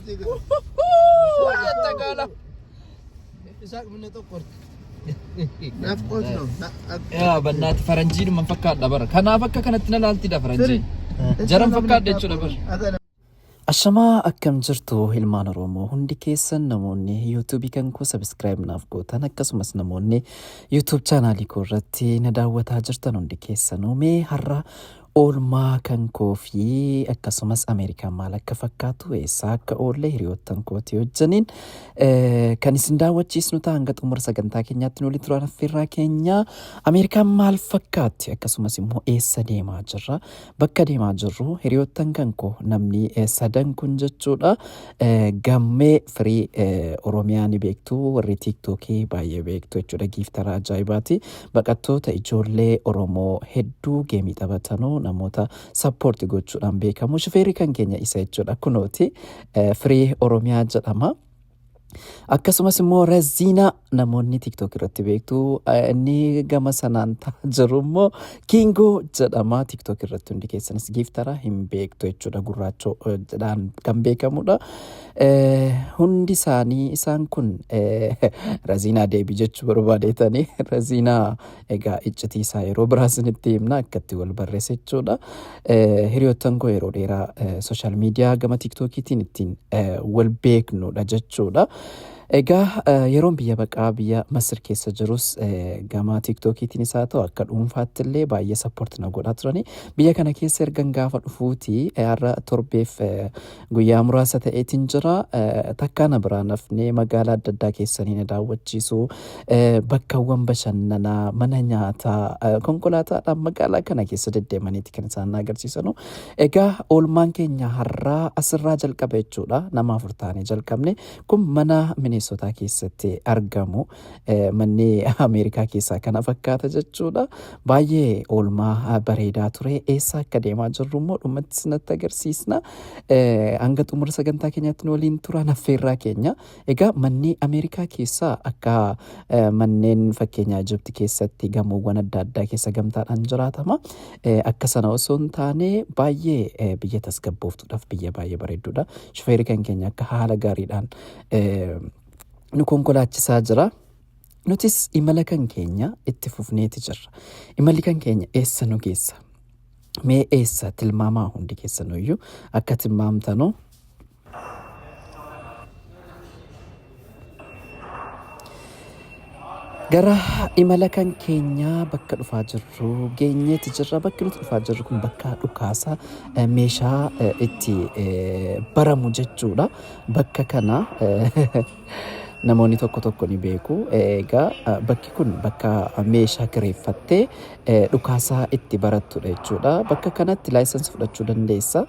Jette gaala. Isaaq minne tokko. Naafqoot ነው። Yaa bannaati faranjiidhuma fakkaadha bara. Kanaaf akka kanatti na laaltidha faranjiin. Jaran fakkaadha jechuudha bara. Ashamaa, akkam jirtu ilmaan Oromoo hundi keessan? Namoonni YouTubeii kan koo subscribe naaf gootan, akkasumas namoonni YouTube channelii koo irratti na daawwataa jirtan hundi keessanuu, mee har'a oolmaa kan koo fi akkasumas Ameerikaan maal akka fakkaatu, eessaa akka oolle hiriyoottan kootii wajjiniin kan isin daawwachiisnu ta'a. Hanga xumura sagantaa keenyaatti nu waliin turaan affeerraa keenya. Ameerikaan maal fakkaatti, akkasumas immoo eessa deemaa jirra? Bakka deemaa jirru hiriyoottan kan koo namni sadan kun jechuudha. Gammee Firii Oromiyaa ni beektu, warri TikTokii baay'ee beektu jechuudha. Giiftara ajaa'ibaati. Baqattoota ijoollee Oromoo hedduu gameii taphatanuu namoota support gochuudhaan beekamu. Shufeerri kan keenya isa jechuudha, kunooti Firii Oromiyaa jedhama. Akkasumas immoo Raziinaa namoonni TikTok irratti beektu. Inni gama sanaan ta'aa jiru immoo Kiingoo jedhama. TikTok irratti hundi keessanis giiftara hin beektu jechuudha. Gurraachoo jedhaan kan beekamudha. Hundi isaanii isaan kun Raziinaa deebii jechuu barbaadeetanii. Raziinaa egaa iccitii isaa yeroo biraa isinitti himna, akkatti wal barreessa jechuudha. Hiriyoottan koo yeroo dheeraa social media gama TikTokiitiin ittiin wal beeknudha jechuudha. Egaa yeroon biyya baqaa biyya Masir keessa jirus gama TikTokiitiin isaa ta'u akka dhuunfaatti illee baay'ee support na godhaa turani. Biyya kana keessa ergan gaafa dhufuuti har'a torbeef guyyaa muraasa ta'eetiin jira. Takkaa na biraa nafnee magaalaa adda addaa keessanii na daawwachiisu. Bakkawwan bashannanaa, mana nyaataa, konkolaataadhaan magaalaa kana keessa deddeemaniiti kan isaan na agarsiisanu. Egaa oolmaan keenya har'aa asirraa jalqaba jechuudha. Nama afur taanee jalqabne. Kun mana Mineesotaa keessatti argamu. Manni Ameerikaa keessaa kana fakkaata jechuudha. Baay'ee oolmaa bareedaa ture. Eessa akka deemaa jirru immoo dhumatti sinatti agarsiisna. Hanga xumura sagantaa keenyaatti nu waliin turan affeerraa keenya. Egaa manni Ameerikaa keessaa akka manneen fakkeenyaa Ijipti keessatti gamoowwan adda addaa keessa gamtaadhaan jiraatama. Akka sana osoo hin taane baay'ee biyya tasgabbooftuudhaaf biyya baay'ee bareedduudha. Shufeerri kan keenya akka haala gaariidhaan nu konkolaachisaa jira. Nutis imala kan keenya itti fufneeti jirra. Imalli kan keenya eessa nu geessa? Mee eessa tilmaamaa hundi keessanuyyuu akka tilmaamtanu. Gara imala kan keenyaa bakka dhufaa jirru geenyeeti jirra. Bakki nuti dhufaa jirru kun bakka dhukaasa meeshaa itti baramu jechuudha. Bakka kana namoonni tokko tokko ni beeku. Egaa bakki kun bakka meeshaa kireeffattee dhukaasaa itti barattudha jechuudha. Bakka kanatti license fudhachuu dandeessa.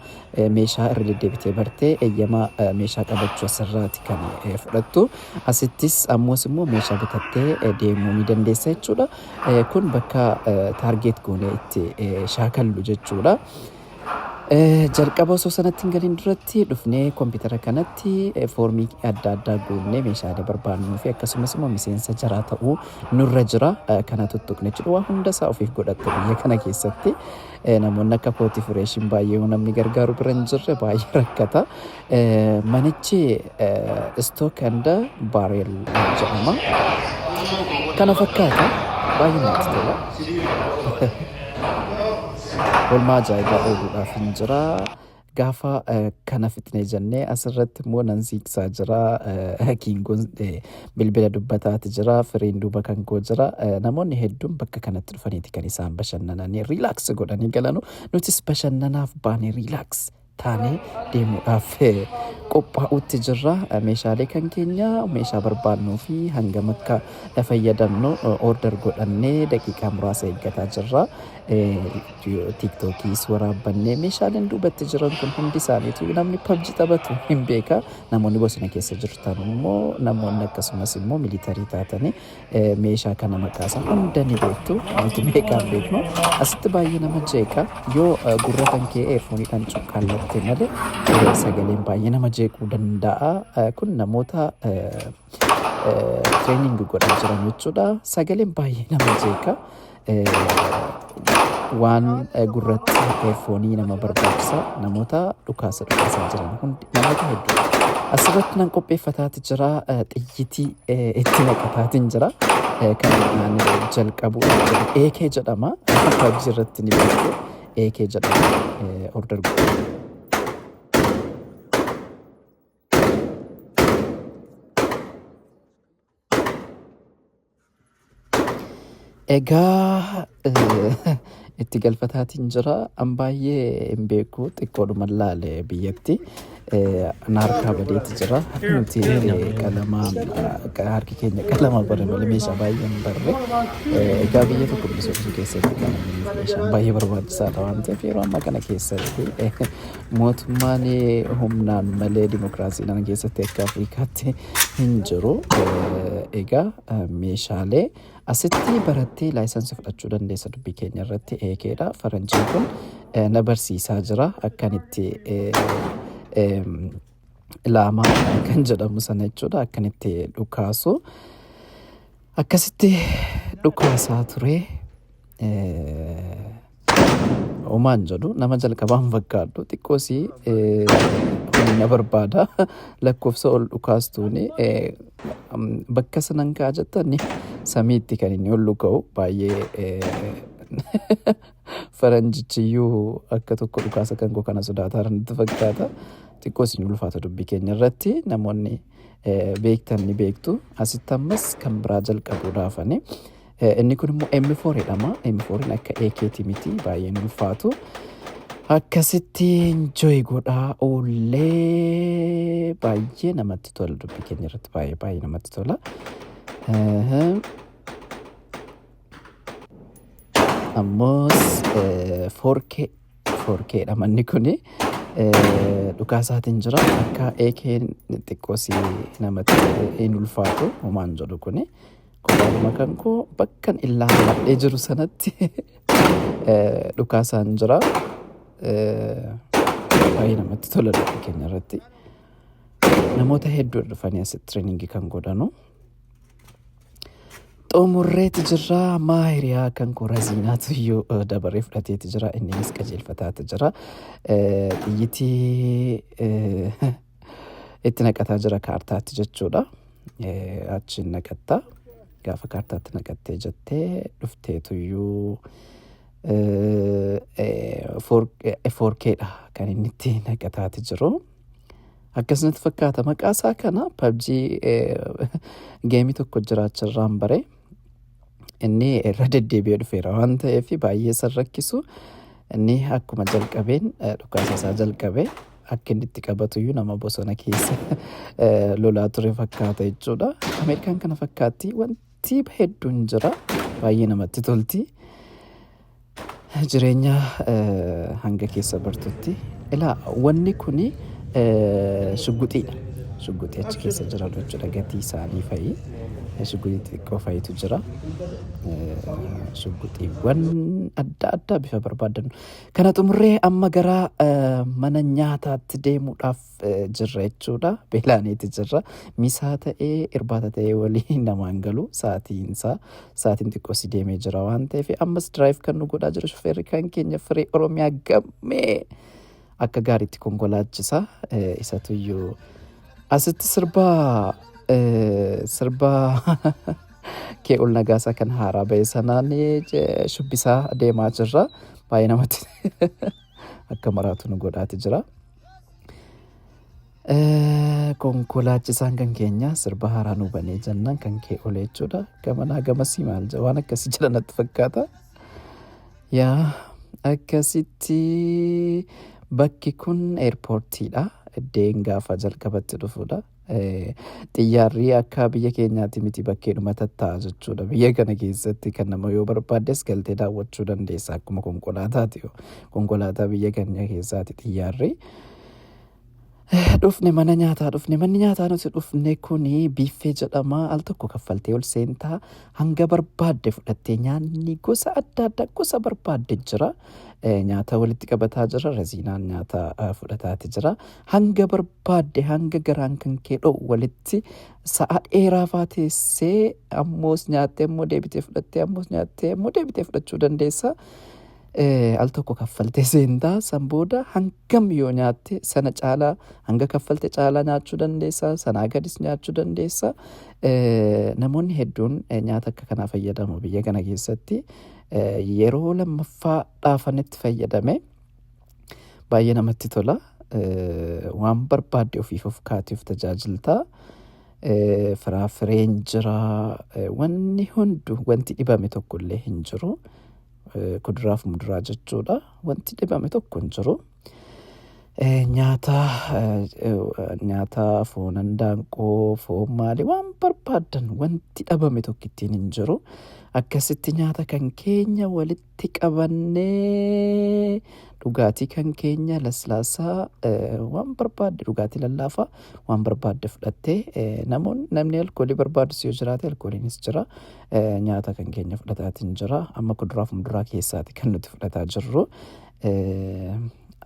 Meeshaa irra deddeebitee bartee eeyyama meeshaa qabachuu asirraati kan fudhattu. Asittis ammoos immoo meeshaa bitattee deemuu ni dandeessa jechuudha. Kun bakka target goonee itti shaakallu jechuudha. Jalqaba osoo sanatti hin galin duratti dhufnee kompiitara kanatti foormii adda addaa guunnee meeshaalee barbaannuu fi akkasumas immoo miseensa jaraa ta'uu nurra jira. Kana tuttuqne jechuudha. Waa hunda isaa ofiif godhatte biyya kana keessatti. Namoonni akka kooti freshiin baay'ee namni gargaaru bira hin jirre baay'ee rakkata. Manichi Stock and Barrel jedhama. Kana fakkaata. Baay'ee namatti tola. Oolmaa ajaa'ibaa ooluudhaaf hin jira. Gaafa kana fixnee jennee asirratti immoo nan siiqsaa jira. Kiingoon bilbila dubbataati jira. Firiin duuba kan koo jira. Namoonni hedduun bakka kanatti dhufaniiti kan isaan bashannananii relax godhanii galanu. Nutis bashannanaaf baanee relax taanee deemuudhaaf qophaa'utti jirra. Meeshaalee kan keenya meeshaa barbaannuu fi hangam akka fayyadamnu order godhannee daqiiqaa muraasa eeggataa jirra. TikTokiis waraabbannee meeshaaleen duubatti jiran kun hundi isaaniitu namni PUBG taphatu hin beeka. Namoonni bosona keessa jirtan immoo, namoonni akkasumas immoo military taatanii meeshaa kana maqaa isaa hunda ni beektu. Nuti meeqaan beeknu. Asitti baay'ee nama jeeqa. Yoo gurra kan kee earphoneiidhaan cuqqaallatte malee sagaleen baay'ee nama jeequu danda'a. Kun namoota training godhaa jiran jechuudha. Sagaleen baay'ee nama jeeqa. Waan gurratti earphoneii nama barbaachisa. Namoota dhukaasa dhukaasaa jiran hundi namoota hedduu. Asirratti nan qopheeffataati jira. Xiyyitii itti naqataatiin jira. Kan naannoo jalqabu AK jedhama. PUBG irratti ni beektu. AK jedhama. Order godhu. Egaa itti galfataatiin jira. An baay'ee hin beeku, xiqqoodhuma laale biyyatti. Na harkaa badeeti jira. Nuti qalamaan harki keenya qalama bare malee meeshaa baay'ee hin barre. Egaa biyya tokko bilisoomsuu keessatti qalamni meeshaan baay'ee barbaachisaadha waan ta'eef yeroo ammaa kana keessatti mootummaan humnaan malee dimokiraasiidhaan keessatti akka Afrikaatti hin jiru. Egaa meeshaalee asitti barattee license fudhachuu dandeessa dubbii keenya irratti eekeedha. Faranjiin kun na barsiisaa jira akkan itti laamaa kan jedhamu sana jechuudha akkan itti dhukaasu. Akkasitti dhukaasaa ture. Homaan jedhu nama jalqabaan fakkaadhu xiqqoosii humna barbaada lakkoofsa ol dhukaastuuni bakka sanan ka'a jettani samiitti kan inni ol dhuka'u baay'ee faranjichiyyuu akka tokko dhukaasa kan koo kana sodaataa natti fakkaata. Xiqqoo isin ulfaata dubbii keenya irratti namoonni beektan ni beektu. Asitti ammas kan biraa jalqabuudhaafani. Inni kun immoo M4 jedhama. M4 akka AKT miti baay'een ulfaatu. Akkasitti enjoy godhaa oollee baay'ee namatti tola dubbii keenya irratti baay'ee baay'ee namatti tola. Ammoos 4K 4K dha manni kuni dhukaasaatiin jira akka AK xiqqoosii namatti hin ulfaatu homaan jedhu kuni. Kophaadhuma kan koo bakkan illaalladhee jiru sanatti dhukaasaan jira. Baay'ee namatti tola dubbii keenya irratti. Namoota hedduu dhufanii asitti training kan godhanu. Xumurreeti jirra. Ammaa hiriyaa kan koo Raziinaatu iyyuu dabaree fudhateeti jira. Inninis qajeelfataati jira. Xiyyitii itti naqataa jira kaartaatti jechuudha. Achiin naqatta. Gaafa kaartaatti naqattee jettee dhufteetuyyuu 4K dha kan inni itti naqataati jiru. Akkasumatti fakkaata maqaa isaa kana PUBG game tokko jiraacharraan bare. Inni irra deddeebi'ee dhufeera waan ta'eef baay'ee isa rakkisu. Inni akkuma jalqabeen dhukaasa isaa jalqabe akka inni itti qabatuyyuu nama bosona keessa lolaa ture fakkaata jechuudha. Ameerikaan kana fakkaatti wanti hedduun jira baay'ee namatti tolti. Jireenya hanga keessa bartutti. Ilaa wanni kuni shugguxiidha. Shugguxii achi keessa jiran jechuudha gatii isaanii fa'i. Shugguxii xixiqqoo fa'itu jira. Shugguxiiwwan adda addaa bifa barbaadan. Kana xumurree amma gara mana nyaataatti deemuudhaaf jirra jechuudha. Beelaaniiti jirra. Misaa ta'ee irbaata ta'ee walii namaan galu sa'aatiin isaa sa'aatiin xiqqoo si deemee jira waan ta'eef ammas drive kan nu godhaa jiru shufeerri kan keenya Firee Oromiyaa gammee akka gaariitti konkolaachisa. Isatuyyuu asitti sirbaa sirbaa kee ol nagaasaa kan haaraa ba'e sanaan shubbisaa deemaa jirra. Baay'ee namatti akka maraatu nu godhaati jira. Konkolaachisaan kan keenya sirba haaraa nu banee jennaan kan kee ole jechuudha. Gamanaa gamasii maal jedha waan akkasii jedha natti fakkaata. Yaa akkasitti bakki kun airportiidha. Iddeen gaafa jalqabatti dhufudha. Xiyyaarri akka biyya keenyaatti miti bakkeedhuma tattaa'a jechuudha. Biyya kana keessatti kan nama yoo barbaaddes galtee daawwachuu dandeessa akkuma konkolaataati. Konkolaataa biyya keenya keessaati xiyyaarri. Dhufne mana nyaataa dhufne. Manni nyaataa nuti dhufne kuni buffet jedhama. Al tokko kaffaltee ol seentaa hanga barbaadde fudhattee nyaanni gosa adda addaa gosa barbaadde jira. Nyaata walitti qabataa jira. Raziinaan nyaata fudhataati jira. Hanga barbaadde hanga garaan kan kee dho'u walitti sa'a dheeraa faa teessee ammoos nyaattee ammoo deebitee fudhattee ammoos nyaattee ammoo deebitee fudhachuu dandeessa. Al tokko kaffaltee seentaa san booda hangam yoo nyaatte sana caalaa hanga kaffalte caalaa nyaachuu dandeessa sanaa gadis nyaachuu dandeessa. Namoonni hedduun nyaata akka kanaa fayyadamu biyya kana keessatti yeroo lammaffaa dhaafanitti fayyadame baay'ee namatti tola. Waan barbaadde ofiif of kaatiif tajaajilta. Firaafireen jira wanni hundu wanti dhibame tokko illee hin jiru. Kuduraaf muduraa jechuudha. Wanti dhibame tokko hin jiru. Nyaata nyaata foon handaanqoo foon maalii waan barbaaddan wanti dhabame tokko ittiin hin jiru. Akkasitti nyaata kan keenya walitti qabannee dhugaatii kan keenya laslaasaa waan barbaadde dhugaatii lallaafaa waan barbaadde fudhattee namoonni namni alkoolii barbaadus yoo jiraate alkooliinis jira. Nyaata kan keenya fudhataatiin jira. Amma kuduraaf muduraa keessaati kan nuti fudhataa jirru.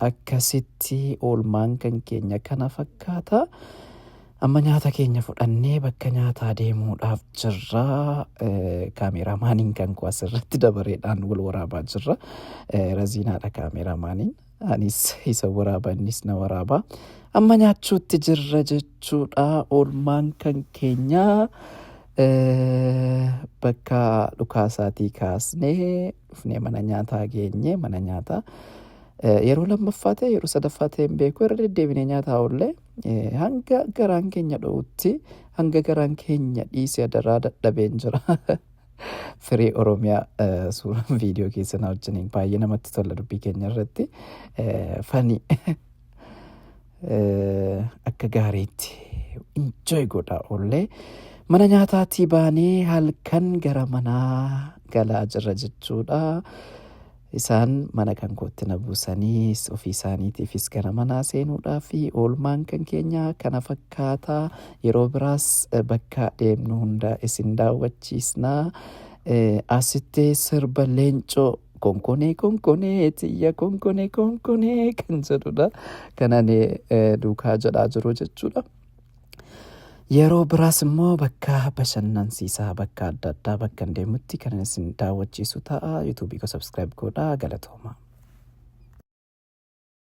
Akkasitti oolmaan kan keenya kana fakkaata. Amma nyaata keenya fudhannee bakka nyaataa deemuudhaaf jirra. Kaameeraamaaniin kan koo asirratti dabareedhaan wal waraabaa jirra. Raziinaadha kaameeraamaaniin. Anis isa waraaba innis na waraaba. Amma nyaachuutti jirra jechuudha. Oolmaan kan keenya bakka dhukaasaatii kaasnee dhufnee mana nyaataa geenye mana nyaataa yeroo lammaffaa ta'e yeroo sadaffaa ta'e hin beeku irra deddeebinee nyaataa oollee hanga garaan keenya dho'utti hanga garaan keenya dhiisee adaraa dadhabeen jira. Firii Oromiyaa suuraan viidiyoo keessa na wajjiniin baay'ee namatti tola dubbii keenya irratti fani akka gaariitti enjoy godhaa oollee mana nyaataatii baanee halkan gara manaa galaa jirra jechuudha. Isaan mana kan kootti na buusanii ofii isaaniitiifis gara manaa seenuudhaa fi oolmaan kan keenya kana fakkaata. Yeroo biraas bakka deemnu hunda isin daawwachiisna. Asitti sirba leencoo konkonee konkonee tiyya konkonee konkonee kan jedhudha. Kan ani duukaa jedhaa jiru jechuudha. Yeroo biraas immoo bakka bashannansiisaa bakka adda addaa bakka hin deemutti kan isin daawwachiisu ta'a. Yuutuubii koo subscribe godhaa galatooma.